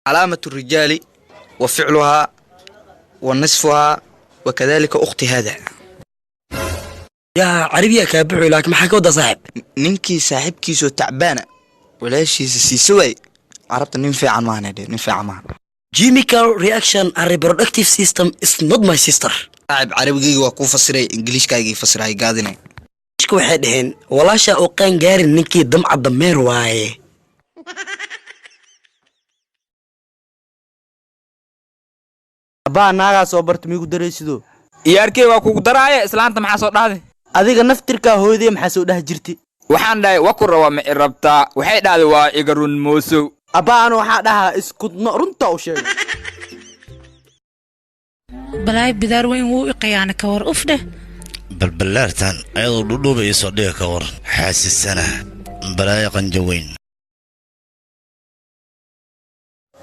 علامة الرجال وفعلها ونصفها وكذلك أختي هذا. Yaa carabiya kaa buxuy, laakiin maxaa ka wadaa, saaxib? Ninkii saaxiibkiisoo tacbaana walaashiisa siisa waay, carabta nin fiican maahan dhe, nin fiican maahan. Chemical reaction and reproductive system is not my sister. Saaxib, carabigayga waa kuu fasiray, ingiliishkaygii fasiray gaadinay. Ishka waxay dhaheen walaasha oo qaan gaarin ninkii damca dameer waaye. Abbaa, naagaa soo barta, miigu daraysido? Iyaarkey, waa kugu daraaye. Islaanta maxaa soo dhahday? Adiga naftirkaa, hooyadee maxaa soo dhah jirti? Waxaan dhahay, wa ku raba, ma i rabtaa? Waxay dhahday, waa iga run moosow. Abbaa, anu waxaa dhahaa iskudno, runta u sheegay. Balaay, bidaar weyn wuu i qiyaana, ka war uf dheh. Balballaartan ayadoo dhudhuuba iisoo dhiga, ka war xaasisana, balaayo qanjo weyn.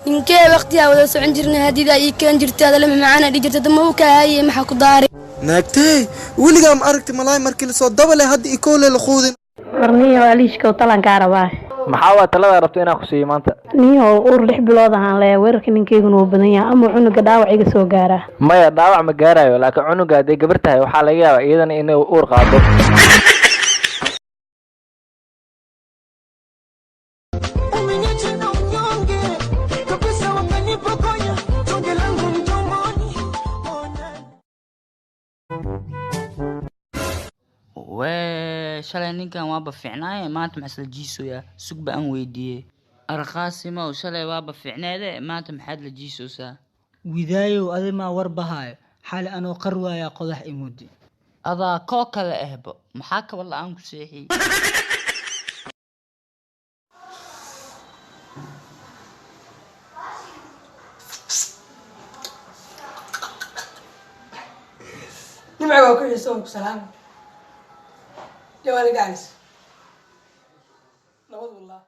Ninkee waqtiyaa wada socon jirnay, hadidaa ii keen jirta, adalama macaana dhii jirta, dama uu kaahaye, maxaa ku daari? Naagtey, weligaa ma aragti malaay markii lasoo dabale hadda ikoole la quudin? Warniyo, aliishkow, talankaa rabaa. Maxaa waa talada rabto inaan ku siiyo maanta? Niyow, uur 6 bilood ahaan leeya, weerarka ninkayguna wuu badan yahay, ama cunuga dhaawac iga soo gaaraa? Maya, dhaawac ma gaarayo, laakiin cunuga hadday gabar tahay waxaa laga yaabaa iyadana inay uur qaado. Umeniacha mnyonge kabisa, wakanipokonya tonge langu mdomoni. Ona. Wee, shalay ninkan waaba fiicnaaye, maanta maxaa isla jiisoyaa? Sugba aan weydiiyey. Arqaasimow, shalay waaba fiicneede, maanta maxaad la jiisoosaa? Widaayow, adi maa war bahaayo? Xali anoo qar waayaa qodax imudi. Adaa koo kale ahbo, maxaa kaba la-aan ku seexiyey? Nimca, waa ku xiiso, ku salaam jawaali gacays nabad wallah.